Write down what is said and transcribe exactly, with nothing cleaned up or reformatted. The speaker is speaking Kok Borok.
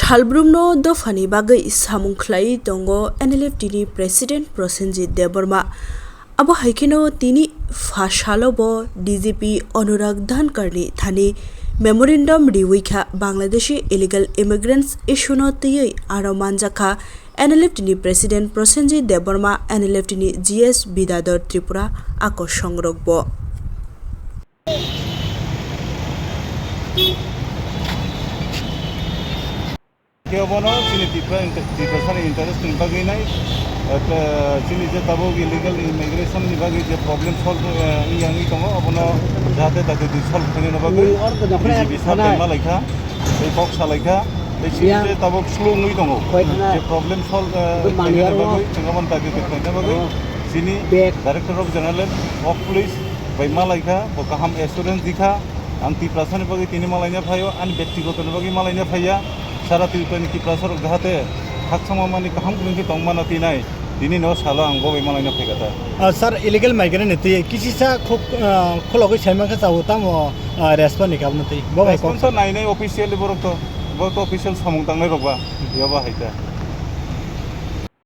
Salbrumno dophani bagwi samung khlaiwi tongo N L F T ni President Prosenjit Debbarma. Abo hai kheno tini pha salo bo D G P Anurag Dhankar ni thani memorandum riwi kha Bangladeshi illegal immigrants issue no twiwi aro manjak kha N L F T ni President Prosenjit Debbarma, N L F T ni G S Bidador Tripura ako songrok bo. Khe obono chini Tipra inter-, Tiprasani interest ni bagwi nai, eh, chini je tabuk illegal immigration ni bagwi je problem solve, eh, wngya wngwi tongo, obono jahate tate di solve khainani bagwi B J P sir tei malaikha, tei kok salaikha, tei chini je tabuk slow wngwi tongo, je problem solve, eh, khainani bagwi, chwng obono target khainani bagwi chini Director of General of Police bai malaikha, bo kaham assurance dikha. Ang Tiprasani bagwi tini malaina phaio, ani bektiguto ni bagwi malaina phaiya. Sara Tripura ni Tiprasa rok jahate khakchangma mani kaham kwrwng khe tong mano tinai, tini no salo ang bo bai malaina phaikha ta. Ah, sir, illegal migrant ni twi kisisa khuk, ah, khulogwi saimang kha chao tamo, ah, response ni kabno twi. Bo bai kok response to nai nai officially borok to, borok to official samung tangnai rok ba, yoba hai ta.